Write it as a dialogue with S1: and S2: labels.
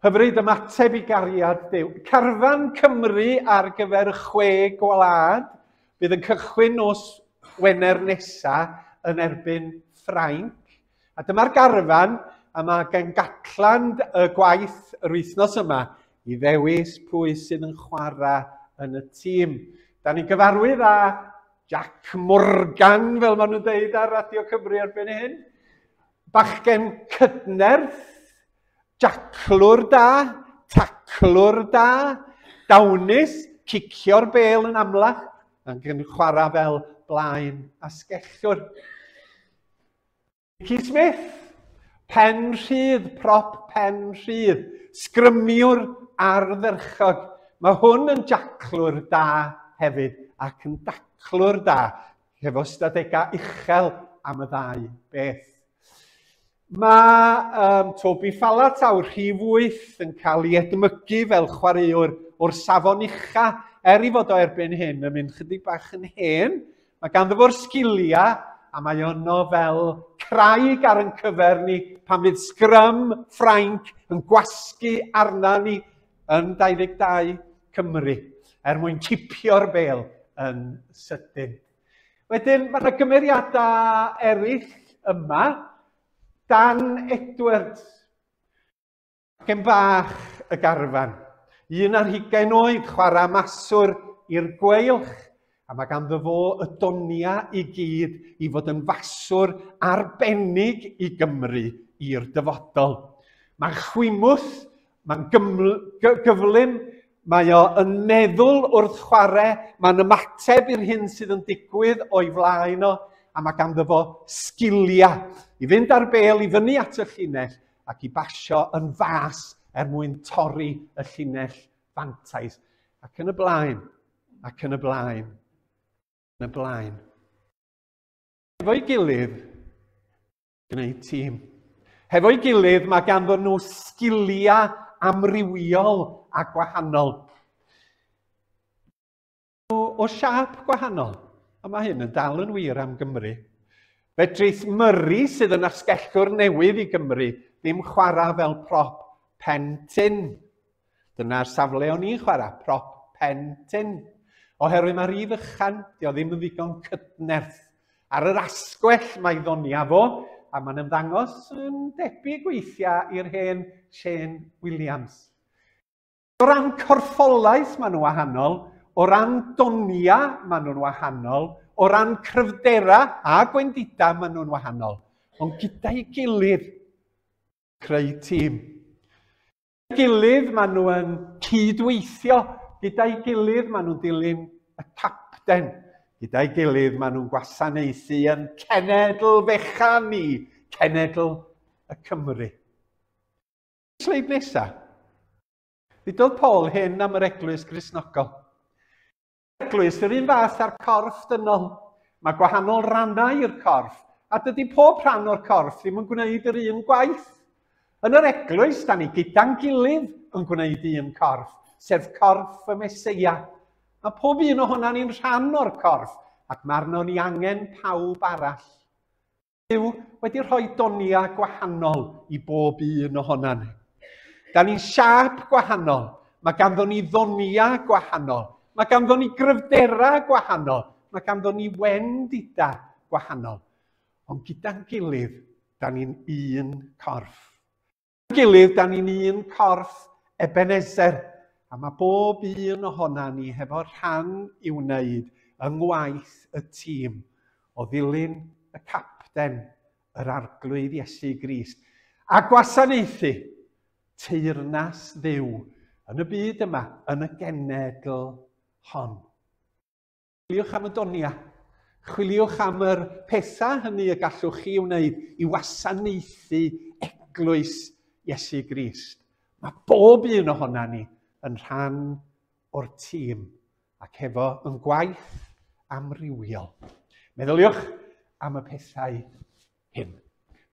S1: Hyfryd ymateb i gariad Duw. Carfan Cymru ar gyfer y chwe gwlad bydd yn cychwyn nos Wener nesa yn erbyn Ffrainc. A dyma'r garfan, a mae gen Gatland y gwaith yr wythnos yma i ddewis pwy sydd yn chwarae yn y tîm. Da ni'n gyfarwydd â Jack Morgan, fel maen nhw'n deud ar Radio Cymru erbyn hyn. Bachgen cydnerth, jaclwr da, taclwr da, dawnus, cicio'r bêl yn amlach, ac yn chwarae fel blaen asgellwr. Nicky Smith, pen rhydd, prop pen rhydd, sgrymiwr ardderchog. Mae hwn yn jaclwr da hefyd ac yn daclwr da, hefo ystadegau uchel am y ddau beth. Mae um, Toby Falatau, rhif 8, yn cael ei edmygu fel chwaraewr o'r safon ucha, er i fod o erbyn hyn yn mynd chydig bach yn hen, Mae ganddo fo'r sgiliau a mae yno fel craig ar yn cyfer ni pan fydd sgrym Ffrainc yn gwasgu arna ni yn 22 Cymru er mwyn cipio'r bêl yn sydyn. Wedyn, mae yna gymeriadau eraill yma. Dan Edwards, Gen bach y garfan. 21 oed, chwarae maswr i'r gweilch, a mae ganddo fo y donia i gyd i fod yn faswr arbennig i Gymru i'r dyfodol. Mae'n chwimwth, mae'n gyflym, mae o yn meddwl wrth chwarae, mae'n ymateb i'r hyn sydd yn digwydd o'i flaen o, a mae ganddo fo sgiliau i fynd â'r bêl i fyny at y llinell ac i basio yn fas er mwyn torri y llinell fantais, ac yn y blaen, ac yn y blaen, yn y blaen. Efo'i gilydd, gwneud tîm. Hefo'i gilydd, mae ganddo nhw sgiliau amrywiol a gwahanol. o siâp gwahanol, a mae hyn yn dal yn wir am Gymru. Fedrith Murray, sydd yn asgellwr newydd i Gymru, ddim chwarae fel prop pen tyn. Dyna'r safle o'n i'n chwarae, prop pen tyn. Oherwydd mae rhy fychan, di o ddim yn ddigon cydnerth. Ar yr asgwell mae ddonia fo, a mae'n ymddangos yn debyg weithiau i'r hen Shane Williams. O ran corffolaeth maen nhw'n wahanol, o ran donia maen nhw'n wahanol, o ran cryfdera a gwendida maen nhw'n wahanol. Ond gyda'i gilydd, creu tîm. Gilydd maen nhw yn cydweithio, gyda'i gilydd maen nhw'n dilyn y capten. Gyda'i gilydd maen nhw'n gwasanaethu yn cenedl fechan ni, cenedl y Cymru. Sleid nesaf. Ddudodd Paul hyn am yr eglwys Gristnogol. Eglwys yr un fath â'r corff dynol. Mae gwahanol rannau i'r corff, a dydy pob rhan o'r corff ddim yn gwneud yr un gwaith. Yn yr eglwys, da ni gyda'n gilydd yn gwneud un corff, sef corff y Meseia. Mae pob un ohonan ni'n rhan o'r corff, ac mae arnon ni angen pawb arall. Duw wedi rhoi doniau gwahanol i bob un ohonan ni. Da ni'n siâp gwahanol, mae ganddo ni ddoniau gwahanol, mae ganddo ni gryfderau gwahanol, mae ganddo ni wendidau gwahanol. Ond gyda'n gilydd, da ni'n un corff. gilydd, da ni'n un corff Ebenezer, a mae bob un ohona ni hefo rhan i'w wneud yng ngwaith y tîm o ddilyn y capten, yr Arglwydd Iesu Grist, a gwasanaethu teyrnas Dduw yn y byd yma, yn y genedl hon. Chwiliwch am y doniau. Chwiliwch am yr pethau hynny y gallwch chi wneud i wasanaethu eglwys Iesu Grist. Mae bob un ohona ni yn rhan o'r tîm ac hefo yn gwaith amrywiol. Meddyliwch am y pethau hyn.